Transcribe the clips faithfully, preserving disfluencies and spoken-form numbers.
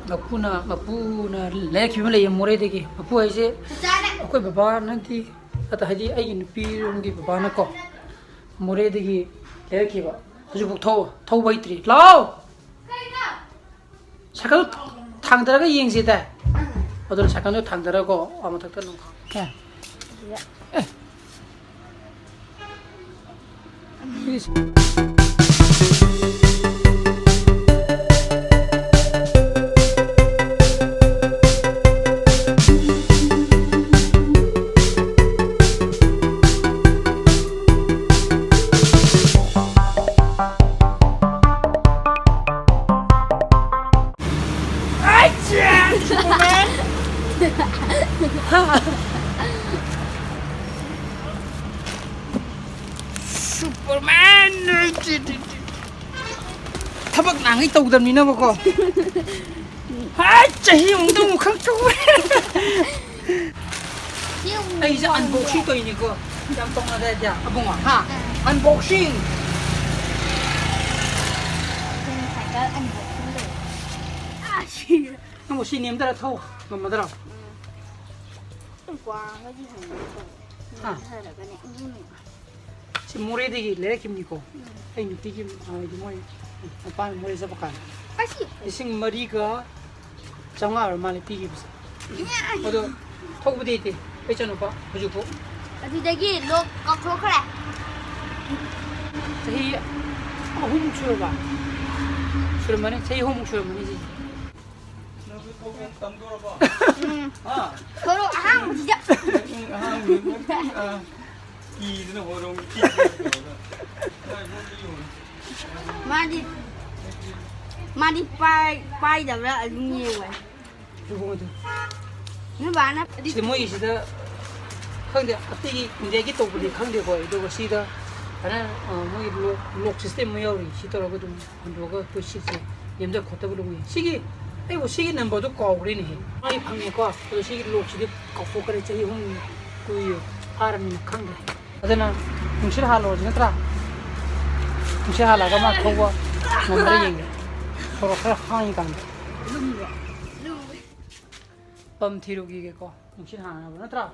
ꯃꯄꯨꯅ, ꯃꯄꯨꯅ ꯂꯩꯔꯛꯈꯤꯕ ꯑꯃ ꯂꯩꯌꯦ ꯃꯣꯔꯦꯗꯒꯤ꯫ ꯃꯄꯨ ꯍꯥꯏꯁꯦ ꯑꯩꯈꯣꯏ ꯕꯕꯥꯅꯗꯤ, ꯑꯗ ꯍꯥꯏꯗꯤ ꯑꯩꯒꯤ ꯅꯨꯄꯤꯔꯣꯝꯒꯤ ꯕꯕꯥꯅꯀꯣ, ꯃꯣꯔꯦꯗꯒꯤ ꯂꯩꯔꯛꯈꯤꯕ꯫ ꯍꯧꯖꯤꯛꯐꯥꯎ ꯊꯧ-, ꯊꯧꯕ ꯍꯩꯇ꯭ꯔꯤ꯫ ꯂꯥꯛꯑꯣ! ꯁꯥꯏꯀꯜ ꯊꯥꯡꯗꯔꯒ ꯌꯦꯡꯁꯤ ꯇꯥꯏ꯫ ꯑꯗꯨꯅ ꯁꯥꯏꯀꯜꯗꯣ ꯊꯥꯡꯗꯔꯒꯀꯣ, ꯑꯥ ꯃꯊꯛꯇ ꯑꯗꯨꯝ ꯈꯥꯝꯃꯣ꯫ ꯀꯌꯥ? ꯑꯦ꯫ ꯁꯨꯄꯔꯃꯦꯟ! ꯊꯕꯛ ꯅꯍꯥꯟꯈꯩ ꯇꯧꯗꯕꯅꯤꯅꯕꯀꯣ꯫ ꯍꯥꯏ, ꯆꯍꯤ ꯑꯃꯨꯛꯇ ꯑꯃꯨꯛ ꯈꯪ ꯇꯧꯔꯦ꯫ ꯑꯩꯁꯦ unboxing ꯇꯧꯔꯤꯅꯤꯀꯣ꯫ ꯌꯥꯝ ꯇꯧꯅꯗꯥꯏꯗꯤ ꯑꯕꯨꯡꯉꯣ, ꯍꯥ? Unboxing꯫ ꯁꯥꯏꯀꯜ unboxing ꯇꯧꯔꯤ꯫ ꯅꯪꯕꯨ ꯁꯤ ꯅꯦꯝꯗꯔ ꯊꯧ ꯉꯝꯃꯗ꯭ꯔꯣ? ꯋꯥꯡꯉꯗꯤ ꯍꯦꯟꯅ ꯇꯧ꯫ ꯍꯥ? ꯅꯦꯝꯊꯔꯒꯅꯦ, ꯎꯝ꯫ ꯁꯤ ꯃꯣꯔꯦꯗꯒꯤ ꯂꯩꯔꯛꯈꯤꯕꯅꯤꯀꯣ꯫ ꯎꯝ꯫ ꯑꯩ ꯅꯨꯄꯤꯒꯤ, ꯍꯥꯏꯗꯤ ꯃꯣꯏ ꯃꯄꯥꯅ ꯃꯣꯔꯦ ꯆꯠꯄ ꯀꯥꯟꯗ꯫ ꯑꯁꯤ꯫ ꯂꯤꯁꯤꯡ ꯃꯔꯤꯒ ꯆꯥꯝꯃꯉꯥ ꯑꯣꯏꯔ ꯃꯥꯜꯂꯦ ꯄꯤꯈꯤꯕꯁꯦ꯫ ꯏꯃꯥ! ꯑꯗꯣ ꯊꯧꯕꯗꯤ ꯍꯩꯇꯦ, ꯑꯩ ꯏꯆꯥꯅꯨꯄꯥ ꯍꯧꯖꯤꯛꯐꯥꯎ꯫ ꯑꯗꯨꯗꯒꯤ ꯂꯣꯛ ꯀꯥꯎꯊꯣꯛꯈ꯭ꯔꯦ꯫ ꯆꯍꯤ ꯑꯍꯨꯝꯃꯨꯛ ꯁꯨꯔꯕ? ꯁꯨꯔꯝꯃꯅꯤ, ꯆꯍꯤ ꯑꯍꯨꯝꯃꯨꯛ ꯁꯨꯔꯝꯃꯅꯤ ꯁꯤꯁꯦ꯫ ꯅꯪꯁꯨ ꯊꯧꯕ ꯇꯝꯗꯣꯔꯕꯣ? ꯎꯝ꯫ ꯍꯥ? ꯁꯣꯔꯣꯛ ꯑꯍꯥꯟꯕꯁꯤꯗ꯫ ꯎꯝ, ꯑꯍꯥꯟꯕꯗ꯫ ꯑꯥ꯫ ꯀꯤꯗꯅ ꯍꯣꯔꯣꯡ ꯀꯤꯗꯅ ꯇꯧꯔꯒ꯫ ꯃꯥꯗꯤ, ꯃꯥꯗꯤ ꯄꯥꯏ-, ꯄꯥꯏꯗꯕ꯭ꯔꯥ ꯑꯗꯨꯝ ꯌꯦꯡꯉꯣ꯫ ꯏꯕꯨꯡꯉꯣꯗꯣ꯫ ꯅꯣꯏ ꯕꯥꯅ ꯁꯤ ꯃꯣꯏꯒꯤꯁꯤꯗ ꯈꯪꯗꯦ, ꯑꯇꯩꯒꯤ ꯏꯟꯗꯤꯌꯥꯒꯤ ꯇꯧꯕꯗꯤ ꯈꯪꯗꯦꯀꯣ, ꯑꯗꯨꯒ ꯁꯤꯗ ꯐꯖꯅ, ꯑ, ꯃꯣꯏꯒꯤ ꯂꯣꯛ, ꯂꯣꯛ system ꯑꯃ ꯌꯥꯎꯔꯤ꯫ ꯁꯤ ꯇꯧꯔꯒ ꯑꯗꯨꯝ ꯍꯟꯗꯣꯛꯑꯒ ꯑꯩꯈꯣꯏ ꯁꯤꯠꯁꯦ ꯅꯦꯝꯊ ꯈꯣꯠꯊꯕ ꯂꯧꯕ ꯌꯥꯏ꯫ ꯁꯤꯒꯤ, ꯑꯩꯕꯨ ꯁꯤꯒꯤ number ꯗꯣ ꯀꯥꯎꯈ꯭ꯔꯦꯅꯦꯍꯦ꯫ ꯃꯥꯒꯤ ꯐꯪꯉꯦꯀꯣ, ꯑꯗꯣ ꯁꯤꯒꯤ ꯂꯣꯛꯁꯤꯗꯤ ꯀꯥꯎꯊꯣꯛꯈ꯭ꯔꯦ, ꯆꯍꯤ ꯑꯍꯨꯝ ꯀꯨꯏ ꯐꯥꯔꯕꯅꯤꯅ ꯈꯪꯗ꯭ꯔꯦ꯫ ꯑꯗꯨꯅ ꯅꯨꯡꯁꯤꯠ ꯍꯥꯜꯂꯨꯔꯁꯤ ꯅꯠꯇ꯭ꯔꯥ? ꯅꯨꯡꯁꯤꯠ ꯍꯥꯜꯂꯒ ꯃꯥ ꯊꯧꯕ ꯉꯝꯕ꯭ꯔꯥ ꯌꯦꯡꯒꯦ꯫ ꯁꯣꯔꯣꯛ ꯈꯔ ꯍꯥꯡꯉꯤ ꯀꯥꯟꯗ꯫ ꯄꯝ ꯊꯤꯔꯨꯈꯤꯒꯦꯀꯣ, ꯅꯨꯡꯁꯤꯠ ꯍꯥꯡꯅꯕ ꯅꯠꯇ꯭ꯔꯥ?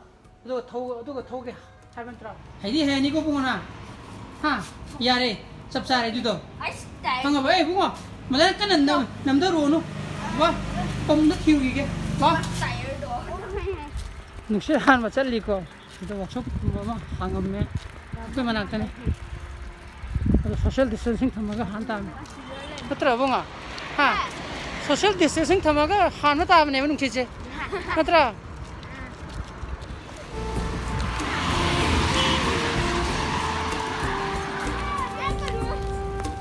ꯑꯗꯨꯒ ꯊꯧ-, ꯑꯗꯨꯒ ꯊꯧꯒꯦ ꯍꯥꯏꯕ ꯅꯠꯇ꯭ꯔꯥ? ꯍꯩꯗꯤ ꯍꯩꯔꯅꯤꯀꯣ ꯏꯕꯨꯡꯉꯣ ꯅꯪ꯫ ꯍꯥ? ꯌꯥꯔꯦ, ꯆꯞ ꯆꯥꯔꯦ ꯑꯗꯨꯗꯣ꯫ ꯑꯩꯁ, ꯇꯥꯏ꯫ ꯈꯪꯉꯕ? ꯑꯦ ꯏꯕꯨꯡꯉꯣ, ꯃꯊꯟ ꯀꯟꯅ ꯅꯝ-, ꯅꯝꯊꯔꯨꯔꯅꯨ꯫ ꯋꯥ, ꯄꯝꯗ ꯊꯤꯔꯨꯈꯤꯒꯦ꯫ ꯋꯥ꯫ ꯇꯥꯏꯌꯔꯗꯣ꯫ ꯅꯨꯡꯁꯤꯠ ꯍꯥꯟꯕ ꯆꯠꯂꯤꯀꯣ꯫ ꯁꯤꯗ ꯋꯥꯛꯁꯣꯞꯀꯨꯝꯕ ꯑꯃ ꯍꯥꯡꯉꯝꯃꯦ꯫ ꯑꯩꯈꯣꯏ ꯃꯅꯥꯛꯇꯅꯤ꯫ ꯑꯗꯣ social distancing ꯊꯝꯃꯒ ꯍꯥꯟ ꯇꯥꯕꯅꯤ꯫ ꯅꯠꯇ꯭ꯔ ꯏꯕꯨꯡꯉꯣ? ꯍꯥ? Social distancing ꯊꯝꯃꯒ ꯍꯥꯟꯕ ꯇꯥꯕꯅꯦꯕ ꯅꯨꯡꯁꯤꯠꯁꯦ꯫ ꯅꯠꯇ꯭ꯔꯥ?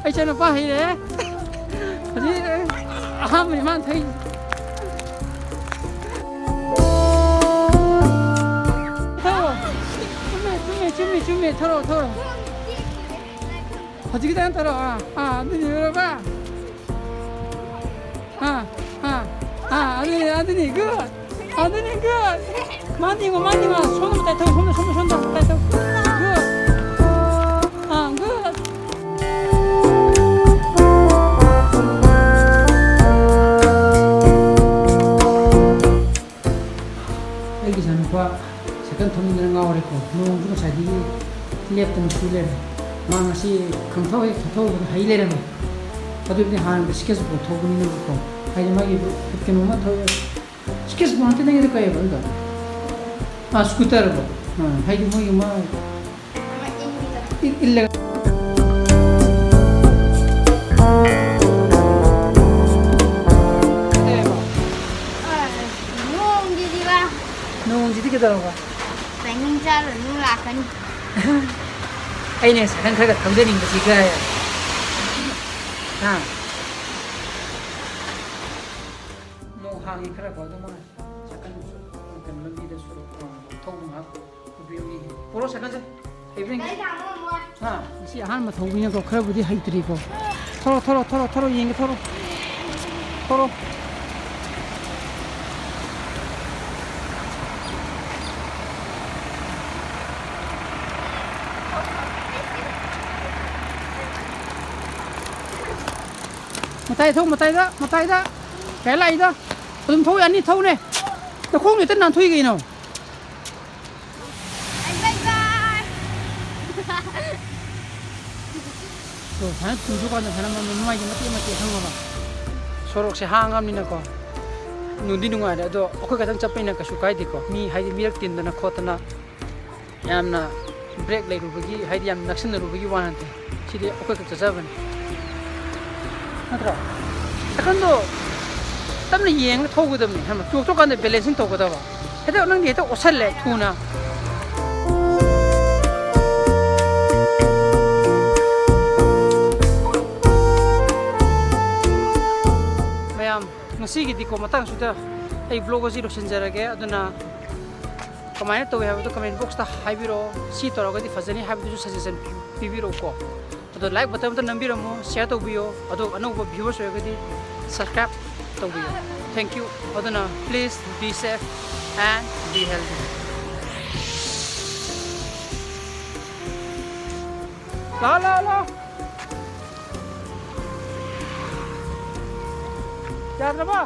ꯑꯩ ꯏꯆꯥꯅꯨꯄꯥ ꯍꯩꯔꯦ꯫ ꯍꯧꯖꯤꯛ ꯑꯍꯥꯟꯕꯅꯤ ꯃꯥꯅ ꯊꯛꯏꯁꯦ꯫ ꯊꯛꯑꯣ꯫ ꯆꯨꯝꯃꯦ, ꯆꯨꯝꯃꯦ, ꯆꯨꯝꯃꯦ, ꯆꯨꯝꯃꯦ꯫ ꯊꯛꯑꯣ, ꯊꯛꯑꯣ꯫ ꯍꯧꯖꯤꯛꯀꯤꯗꯪ ꯊꯛꯑꯣ꯫ ꯑꯥ, ꯑꯥ, ꯑꯗꯨꯅꯤ ꯂꯣꯏꯔꯕ? ꯑꯥ, ꯑꯥ, ꯑꯥ, ꯑꯗꯨꯅꯤ, ꯑꯗꯨꯅꯤ, good. ꯑꯗꯨꯅꯤ, good. ꯃꯥꯅ ꯌꯦꯡꯉꯣ, ꯃꯥꯅ ꯌꯦꯡꯉꯣ. ꯁꯣꯝꯗ ꯃꯇꯥꯏ ꯊꯧ, ꯁꯣꯝꯗ, ꯁꯣꯝꯗ, ꯁꯣꯝꯗ ꯃꯇꯥꯏ ꯊꯧ. Good. ꯑꯥ, good. ꯑꯩꯒꯤ ꯏꯆꯥꯅꯨꯄꯥ ꯁꯥꯏꯀꯜ ꯊꯧꯅꯤꯡꯗꯅ ꯉꯥꯎꯔꯦꯀꯣ꯫ ꯅꯣꯡꯁꯨ ꯉꯁꯥꯏꯗꯒꯤ ꯂꯦꯞꯇꯅ ꯆꯨ ꯂꯩꯔꯦ꯫ ꯃꯥ ꯉꯁꯤ ꯈꯪꯊꯧ ꯍꯦꯛ ꯊꯧꯊꯧꯗꯅ ꯍꯩ ꯂꯩꯔꯝꯃꯦ꯫ ꯑꯗꯨꯕꯨꯗꯤ ꯍꯥꯟꯅ sketch book ꯊꯧꯕꯅꯤꯅꯕꯀꯣ꯫ ꯍꯥꯏꯗꯤ ꯃꯥꯒꯤ ꯀꯩꯅꯣꯝꯃ ꯊꯧ-, sketch book ꯅꯠꯇꯦ, ꯅꯪꯒꯤꯗꯣ ꯀꯩ ꯍꯥꯏꯕ ꯑꯗꯨꯗꯣ? ꯑꯥ, scooter ꯗꯣ꯫ ꯑꯥ, ꯍꯥꯏꯗꯤ ꯃꯣꯏꯒꯤ ꯃꯥ ꯏꯜ-, ꯏꯜꯂꯒ꯫ ꯀꯩ ꯍꯥꯏꯕ? ꯅꯣꯡꯁꯤꯗꯤꯕ꯫ ꯅꯣꯡꯁꯤꯗꯤ ꯀꯩꯗꯧꯔꯕ? ꯇꯥꯏꯃꯤꯡ ꯆꯥꯔꯨꯔ ꯅꯣꯡ ꯂꯥꯛꯀꯅꯤ꯫ ꯑꯩꯅ ꯁꯥꯏꯀꯜ ꯈꯔ ꯈꯔ ꯊꯧꯖꯅꯤꯡꯕꯁꯤꯒ꯫ ꯍꯥ? ꯅꯣꯡ ꯍꯥꯡꯉꯤ ꯈꯔ ꯀꯣ, ꯑꯗꯨ ꯃꯥ ꯁꯥꯏꯀꯜ ꯀꯩꯅꯣ ꯂꯝꯕꯤꯗ ꯁꯣꯔꯣꯛ ꯊꯧꯕ ꯉꯥꯏꯍꯥꯛ ꯄꯨꯕꯤꯔꯝꯃꯤ꯫ ꯄꯣꯔꯣ ꯁꯥꯏꯀꯜꯁꯦ꯫ ꯍꯩꯕ꯭ꯔꯤꯡ꯫ ꯒꯥꯔꯤ ꯈꯥꯝꯃꯣ ꯑꯃꯨꯛ꯫ ꯍꯥ? ꯉꯁꯤ ꯑꯍꯥꯟꯕ ꯊꯧꯕꯅꯤꯅꯀꯣ ꯈꯔꯕꯨꯗꯤ ꯍꯩꯇ꯭ꯔꯤꯀꯣ꯫ ꯊꯧꯔꯣ, ꯊꯧꯔꯣ, ꯊꯧꯔꯣ, ꯊꯧꯔꯣ, ꯌꯦꯡꯒꯦ, ꯊꯧꯔꯣ꯫ ꯊꯧꯔꯣ꯫ ꯃꯇꯥꯏ ꯊꯧ, ꯃꯇꯥꯏꯗ, ꯃꯇꯥꯏꯗ꯫ ꯀꯥꯏ ꯂꯥꯛꯏꯗ? ꯑꯗꯨꯝ ꯊꯧ ꯌꯥꯅꯤ, ꯊꯧꯅꯦ꯫ ꯅꯈꯣꯡ ꯍꯦꯛꯇ ꯅꯥꯟꯊꯣꯛꯏ ꯀꯩꯅꯣ? ꯑꯣ, ꯁꯨꯃꯥꯏꯅ ꯇꯨꯁꯨ ꯀꯥꯟꯗ ꯁꯨꯃꯥꯏꯅ ꯃꯃꯥꯏꯁꯦ ꯃꯇꯦꯛ ꯃꯇꯦꯛ ꯈꯪꯉꯕ? ꯁꯣꯔꯣꯛꯁꯦ ꯍꯥꯡꯉꯕꯅꯤꯅꯀꯣ, ꯅꯨꯡꯗꯤ ꯅꯨꯡꯉꯥꯏꯔꯦ꯫ ꯑꯗꯣ ꯑꯩꯈꯣꯏ ꯈꯛꯇꯪ ꯆꯠꯄꯅꯤꯅ ꯀꯩꯁꯨ ꯀꯥꯏꯗꯦꯀꯣ꯫ ꯃꯤ ꯍꯥꯏꯗꯤ ꯃꯤꯔꯛ ꯇꯤꯟꯗꯅ ꯈꯣꯠꯇꯅ ꯌꯥꯝꯅ ꯕ꯭ꯔꯦꯛ ꯂꯩꯔꯨꯕꯒꯤ, ꯍꯥꯏꯗꯤ ꯌꯥꯝ ꯅꯛꯁꯤꯟꯅꯔꯨꯕꯒꯤ ꯋꯥ ꯅꯠꯇꯦ꯫ ꯁꯤꯗꯤ ꯑꯩꯈꯣꯏ ꯈꯛ ꯆꯠꯆꯕꯅꯤ, ꯅꯠꯇ꯭ꯔꯣ? ꯁꯥꯏꯀꯜꯗꯣ ꯇꯞꯅ ꯌꯦꯡꯉ ꯊꯧꯒꯗꯕꯅꯤ, ꯈꯪꯕ꯭ꯔꯥ? ꯇꯣꯛ ꯇꯣꯛꯀꯥꯟꯗ ꯕꯦꯂꯦꯟꯁꯤꯡ ꯇꯧꯒꯗꯕ꯫ ꯍꯦꯛꯇ ꯅꯪꯗꯤ ꯍꯦꯛꯇ ꯑꯣꯠꯁꯜꯂꯦ ꯊꯨꯅ꯫ ꯃꯌꯥꯝ, ꯉꯁꯤꯒꯤꯗꯤꯀꯣ ꯃꯇꯥꯡꯁꯤꯗ ꯑꯩ ꯕ꯭ꯂꯣꯒ ꯑꯁꯤ ꯂꯣꯏꯁꯤꯟꯖꯔꯒꯦ꯫ ꯑꯗꯨꯅ ꯀꯃꯥꯏꯅ ꯇꯧꯏ ꯍꯥꯏꯕꯗꯣ ꯀꯃꯦꯟ ꯕꯣꯛꯁꯇ ꯍꯥꯏꯕꯤꯔꯛꯑꯣ꯫ ꯁꯤ ꯇꯧꯔꯒꯗꯤ ꯐꯖꯅꯤ ꯍꯥꯏꯕꯗꯨꯁꯨ ꯁꯖꯦꯁꯟ ꯄꯤꯕꯤꯔꯛꯎꯀꯣ꯫ ꯑꯗꯣ ꯂꯥꯏꯛ ꯕꯇꯟ ꯑꯝꯇ ꯅꯝꯕꯤꯔꯝꯃꯣ, ꯁꯤꯌꯔ ꯇꯧꯕꯤꯌꯣ꯫ ꯑꯗꯣ ꯑꯅꯧꯕ ꯚ꯭ꯌꯨꯋꯔꯁ ꯑꯣꯏꯔꯒꯗꯤ ꯁꯕꯁꯀ꯭ꯔꯥꯏꯕ ꯇꯧꯕꯤꯌꯣ꯫ Thank you. ꯑꯗꯨꯅ please be safe and be healthy. ꯂꯥꯛꯑꯣ, ꯂꯥꯛꯑꯣ, ꯂꯥꯛꯑꯣ꯫ ꯌꯥꯗ꯭ꯔꯕ?